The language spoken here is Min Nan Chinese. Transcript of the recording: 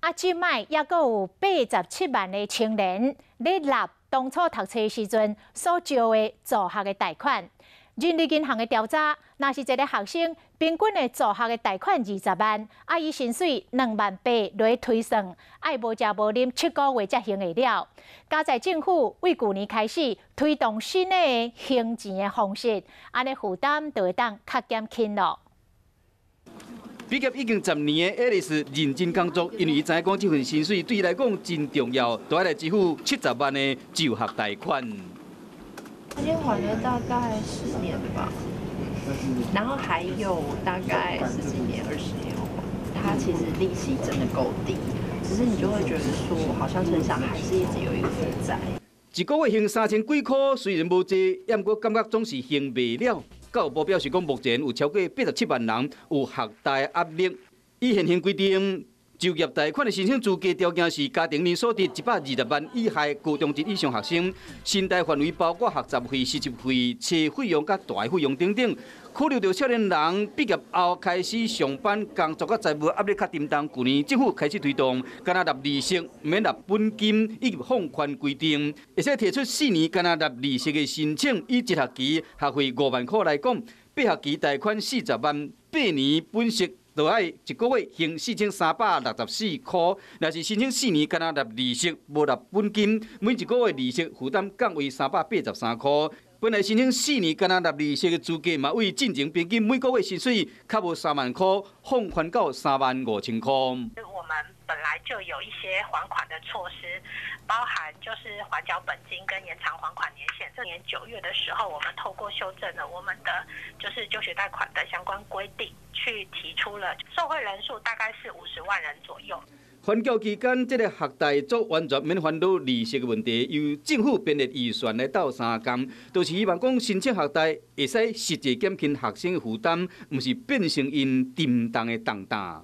啊，這擺猶閣有87萬的青年咧納當初讀冊時陣所借的助學的貸款。人力銀行的調查，若是一个學生平均的助學的貸款20萬，啊，以薪水2萬8來推算，愛無食無啉7個月才還會了。佳哉政府為舊年開始推動新的還錢的方式，按呢負擔就會當較減輕囉。畢業已經10年的愛麗絲認真工作，因為伊知影講這份薪水對伊來講真重要，都愛來支付70萬的就學貸款。已經還了大概10年吧，然後還有大概十幾年、20年還。它其實利息真的夠低，只是你就會覺得說，好像身上還是一直有一個負債。一個月還3000幾箍，雖然無濟，毋過感覺總是還袂了。教育部表示講，目前有超過87萬人有學貸壓力。依現行規定，就業貸款的申請資格條件是家庭年所得120萬以下，高中職以上學生，申貸範圍包括學雜費、實習費、車費用佮大費用等等。考慮到少年人畢業後開始上班工作，佮財務壓力較沉重，舊年政府開始推動，干焦納利息，毋免納本金以及放寬規定，會使提出4年干焦納利息的申請，以一學期學費5萬箍來講，八學期貸款40萬，8年本息就愛一個月還4364箍。若是申請四年，干焦納利息，無納本金，每一個月利息負擔降為383箍。本來申請四年干焦納利息的資格，嘛為進前平均每個月薪水較無3萬箍，放寬到3萬5千箍。我們本來就有一些還款的措施，包含就是緩繳本金跟延長還款年限。這年9月的時候，我們透過修正了我們的就是就學貸款的相關規定，去提出了受惠人數大概是50萬人左右。緩繳期間，這个學貸做完全免煩惱利息的問題，由政府編列預算來鬥相共，就是希望講申請學貸會使實際減輕學生的負擔，毋是變成𪜶沉重的重擔。